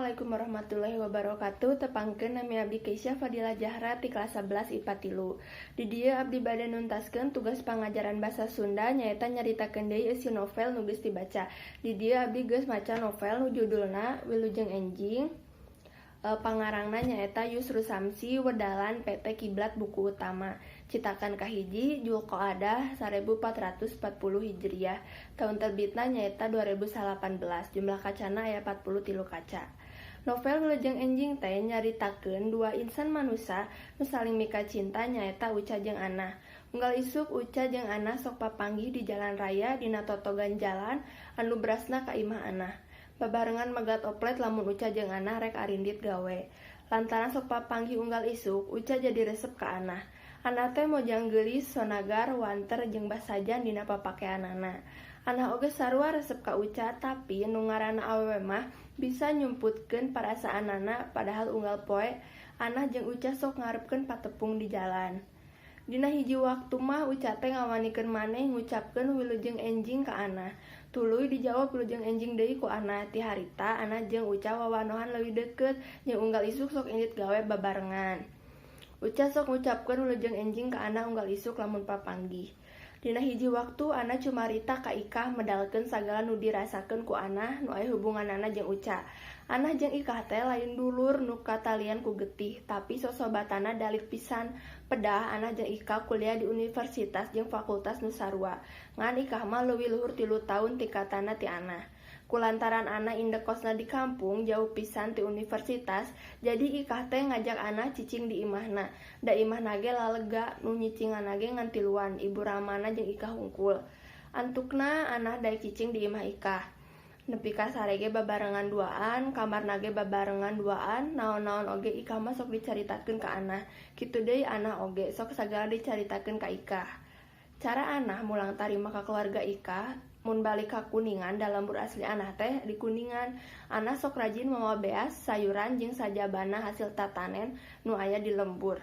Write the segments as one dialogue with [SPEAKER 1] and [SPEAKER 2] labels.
[SPEAKER 1] Assalamualaikum warahmatullahi wabarakatuh. Tepangkeun, nami abdi Keisha Fadila Jahra ti kelas 11 IPA 3. Di dieu abdi bade nuntaskeun tugas pangajaran basa Sunda, nyaeta nyaritakeun deui eusi novel nu geus dibaca. Di dieu abdi geus maca novel nu judulna Wilujeng Enjing. Pangarangna nyaeta Yusru Samsi, wedalan PT Kiblat Buku Utama. Citakan kahiji Julqa'adah 1440 Hijriah. Tahun terbitna nyaeta 2018. Jumlah kacana aya 43 kaca. Novel Wilujeng Enjing teh nyaritakeun dua insan manusa nu saling mika cinta, nyaeta Uca jeung Anah. Unggal isuk Uca jeung Anah sok papanggih di jalan raya, dina totogan jalan anu berasna ka imah Anah. Babarengan megat oplet lamun Uca jeung Anah rek arindit gawe. Lantaran sok papanggih unggal isuk, Uca jadi resep ka Anah. Anah teh mojang geulis, sonagar, wanter jeung basajan dina papakeanana. Anah oge sarua resep ka Uca, tapi nu ngaranna awewe mah bisa nyumputkeun parasaanana, padahal unggal poe Anah jeung Uca sok ngarepkeun patepung di jalan. Dina hiji waktu mah Uca teh ngawanikeun maneh ngucapkeun wilujeng enjing ka Anah. Tuluy dijawab wilujeng enjing deui ku Anah. Ti harita Anah jeung Uca wawanohan leuwih deukeut jeung unggal isuk sok indit gawe babarengan. Uca sok ngucapkeun wilujeng enjing ka Anah unggal isuk lamun papanggih. Dina hiji waktu Anah cumarita ka Ikah, medalkeun sagala nu dirasakeun ku Anah nu aya hubunganana jeung Uca. Anah jeung Ikah teh lain dulur nu katalian ku getih, tapi sosobatana dalit pisan. Pedah Anah jeung Ikah kuliah di universitas jeung fakultas nu sarua. Ngan Ikah mah leuwih luhur 3 taun tingkatanna ti Anah. Kulantaran Anah indekosna di kampung jauh pisan ti universitas, jadi Ikah teh ngajak Anah cicing di imahna. Da imahna ge lalega, nu nyicinganna ge ngan tiluan, ibu ramana jeung Ikah hungkul. Antukna Anah daek cicing di imah Ikah. Nepi ka sare ge babarengan duaan, kamarna ge babarengan duaan, naon-naon oge Ikah mah sok dicaritakeun ka Anah. Kitu deui Anah oge sok sagala dicaritakeun ka Ikah. Cara Anah mulang tarima ka keluarga Ikah, mun balik ka Kuningan, da lembur asli Anah teh di Kuningan. Anah sok rajin mawa beas, sayuran jeung sajabana hasil tatanen nu aya di lembur.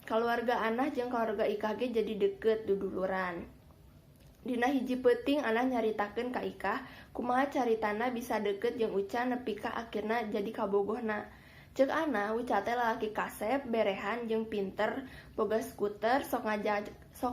[SPEAKER 1] Kaluarga Anah jeung kaluarga Ikah ge jadi deukeut, duduluran. Dina hiji peuting Anah nyaritakeun ka Ikah kumaha caritana bisa deukeut jeung Uca nepi ka akhirna jadi kabogohna. Ceuk Anah, Uca teh lalaki kasep, berehan jeung pinter, boga skuter, sok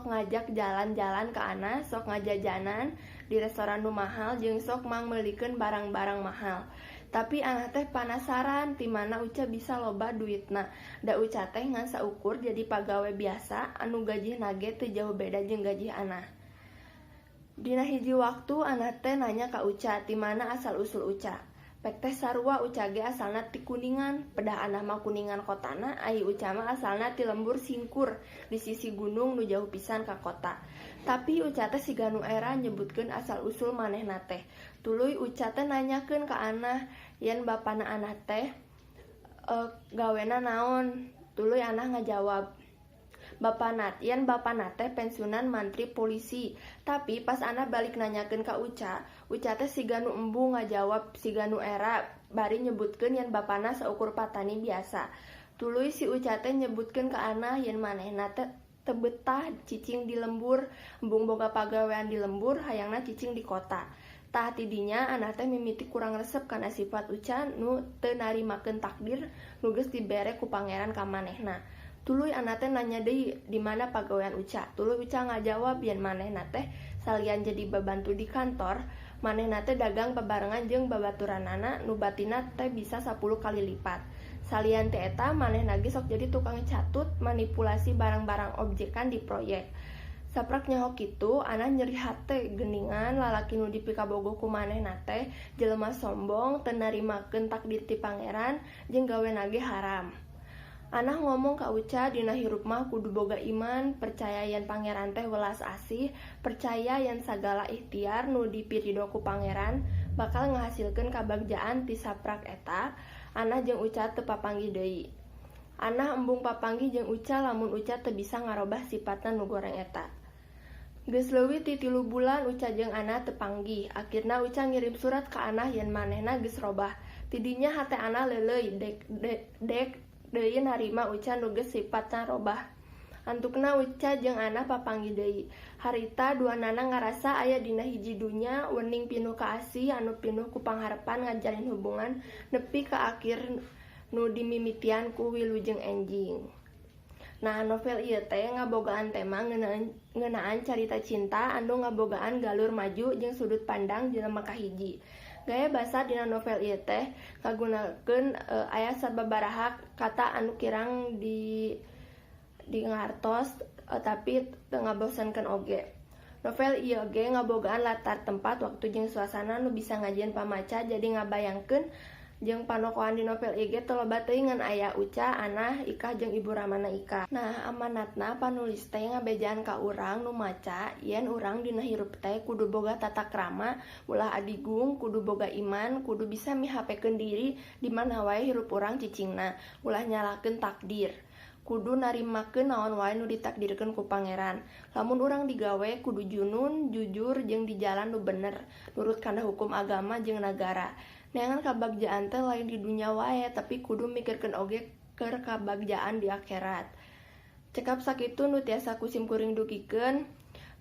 [SPEAKER 1] ngajak jalan-jalan ka Anah, sok ngajajanan di restoran nu mahal jeung sok mangmeulikeun barang-barang mahal. Tapi Anah teh panasaran ti mana Uca bisa loba duitna. Da Uca teh ngan saukur jadi pagawe biasa anu gajihna ge teu jauh beda jeung gajih Anah. Dina hiji waktu Anah teh nanya ka Uca ti mana asal usul Uca. Pek teh sarua, Uca ge asalna ti Kuningan, pedah Anah mah Kuningan kotana, ai Uca mah asalna ti lembur Singkur di sisi gunung nu jauh pisan ka kota. Tapi Uca teh siga nu era nyebutkeun asal usul manehna teh. Tuluy Uca teh nanyakeun ka Anah yen bapana Anah teh gawena naon. Tuluy Anah ngajawab bapana yen bapana teh pensiunan mantri polisi. Tapi pas Anah balik nanyakeun ka Uca, Uca teh siga nu embung ngajawab, siga nu era bari nyebutkeun yen bapana saukur patani biasa. Tuluy si Uca teh nyebutkeun ka Anah yen manehna teh teu betah cicing di lembur, embung boga pagawean di lembur, hayangna cicing di kota. Tah, tidinya Anah teh mimiti kurang resep kana sifat Uca nu teu narimakeun takdir nu geus dibere ku Pangeran ka manehna. Tuluy Anah teh nanya deui di mana pagawean Uca. Tuluy Uca ngajawab yen manehna teh salian jadi babantu di kantor, manehna teh dagang babarengan jeung babaturanana nu batina teh bisa 10 kali lipat. Salian ti eta, manehna ge sok jadi tukang catut manipulasi barang-barang objekan di proyek. Saprak nyaho kitu, Anah nyeri hate, geuningan lalaki nu dipikabogoh ku manehna teh jelema sombong, teu narimakeun takdir ti Pangeran jeung gawena ge haram. Anah ngomong ka Uca dina hirup mah kudu boga iman, percaya yen Pangeran teh welas asih, percaya yen sagala ikhtiar nu dipirido ku Pangeran bakal ngahasilkeun kabagjaan. Ti saprak eta, Anah jeung Uca teu papanggih deui. Anah embung papanggih jeung Uca lamun Uca teu bisa ngarobah sipatna nu goreng eta. Geus leuwih ti 3 bulan Uca jeung Anah teu panggih. Akhirna Uca ngirim surat ka Anah yen manehna geus robah. Tidinya hate Anah leuleuy, dek deui narima Uca nu geus sipatna robah. Antukna Uca jeung Anah papanggih deui. Harita duanana ngarasa aya dina hiji dunya wening pinuh kaasih anu pinuh ku pangharepan ngajalin hubungan nepi ka akhir nu dimimitian ku Wilujeng Enjing. Nah, novel ieu teh ngabogaan tema ngeunaan carita cinta anu ngabogaan galur maju jeung sudut pandang jelema kahiji. Gaya basa dina novel ieu teh ngagunakeun aya sababaraha kata anu kirang di ngartos, tapi teu ngabosankeun oge. Novel ieu ge ngabogaan latar tempat, waktu jeung suasana nu bisa ngajieun pamaca jadi ngabayangkeun jeung panokohan di novel ieu ge teu loba teuing ngan aya Uca, Anah, Ikah jeung ibu ramana Ikah. Nah, amanatna panulis teh ngabejaan ka urang nu maca yen urang dina hirup teh kudu boga tata krama, ulah adigung, kudu boga iman, kudu bisa mihapekeun diri di mana wae hirup urang cicingna, ulah nyalahkeun takdir. Kudu narimakeun naon wae nu ditakdirkeun ku Pangeran. Lamun urang digawe kudu junun, jujur jeung di jalan nu bener, nurut kana hukum agama jeung nagara. Neangan kabagjaan teh lain di dunya wae, tapi kudu mikirkeun oge keur kabagjaan di akhirat. Cekap sakitu nu tiasa ku sim kuring dugikeun.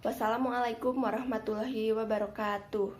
[SPEAKER 1] Wassalamualaikum warahmatullahi wabarakatuh.